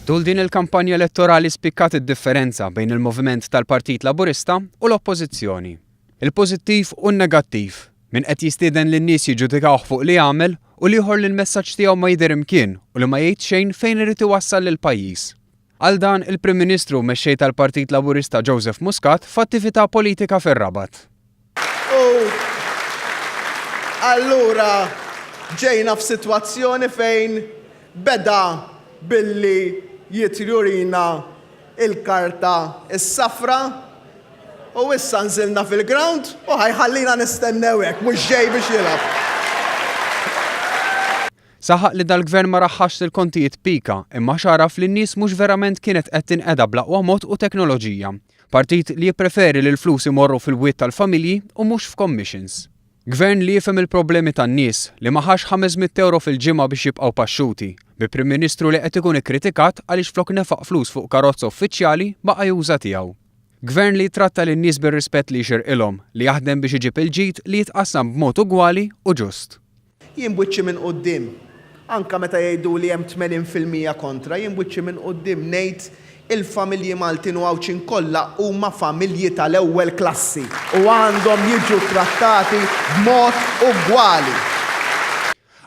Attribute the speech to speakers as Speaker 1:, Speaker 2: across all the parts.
Speaker 1: Tul din il-kampanja elettorali spikkat id-differenza bejn il-moviment tal-Partit Laburista u l-Oppożizzjoni. Il-pożittiv u n-negattiv. Min qed jistieden lin-nies jiġġudikawh fuq li għamel u l-ieħor li l-messaġġ tiegħu ma jidher imkien u li ma jgħid xejn fejn irid iwassal lill-pajjiż. Għal dan, il-Prim Ministru u Mexxej tal-Partit Laburista Joseph Muscat f'attività politika fir-Rabat.
Speaker 2: U allura ġejna f'sitwazzjoni fejn beda billi jitjurina l-karta s-safra u issa nżilna fil-ground u ħa jħallina nistennew hekk, mhux ġej biex jilgħab.
Speaker 1: Saħaq li dal-Gvern ma raħħasx l-kontijiet pika imma x'għaraf li n-nies mhux verament kienet qed tinqeda bl-aqwa mod u teknoloġija. Partit li jippreferi li l-flus imorru fil-bwiet tal-familji u mhux f'commissions. Gvern li jifhem il-problemi tan-nies, li ma ħax ħames mitt ewro fil-ġimgħa biex jibqgħu paxxuti, bi Prim Ministru li qed ikun ikkritikat għaliex flok nefaq flus fuq karozza uffiċjali baqa' juża tiegħu. Gvern li jittratta lin-nies bir-rispett li jixirqilhom, li jaħdem biex iġib il-ġid li jitqassam b'mod ugwali u ġust.
Speaker 2: Jien b'wiċċi minn quddiem, anke meta jgħiduli hemm 80% kontra, jien b'wiċċi minn quddiem ngħid il-familji Maltin u Għawdxin kollha huma familji tal-ewwel klassi u għandhom jiġu trattati b'mod ugwali.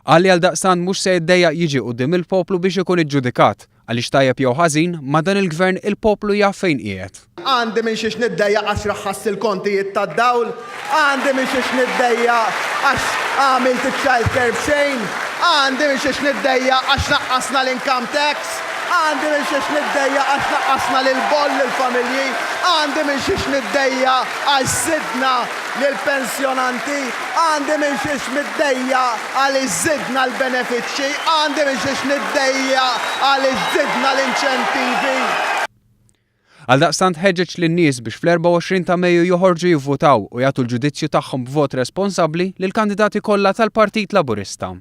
Speaker 1: Qal li għaldaqstant mhux se jiddejjaq jiġi quddiem il-poplu biex ikun iġġudikat, Għaliex tajjeb jew ħażin, ma' dan il-Gvern il-poplu jaf fejn qiegħed.
Speaker 2: Għandi minn xiex niddejjaq għax raħħast il-kontijiet tad-dawl? Għandi minn xiex niddejjaq għax għamilt iċ-child care b'xejn? Għandi minn xiex niddejjaq għax naqqasna l-income tax? Għandi minn xiex niddejjaq għax naqqasna l-boll lill-familji? Għandi minn xiex niddejjaq għax żidna lill-pensjonanti? Għandi minn xiex niddejjaq għaliex żidna l-benefiċċji? Għandi minn xiex niddejjaq għaliex żidna l-inċentivi?
Speaker 1: Għaldaqstant ħeġġeġ lin-nies biex fl-24 ta' Mejju joħorġu jivvutaw u jagħtu l-ġudizzju tagħhom b'vot responsabbli lill-kandidati kollha tal-Partit Laburista.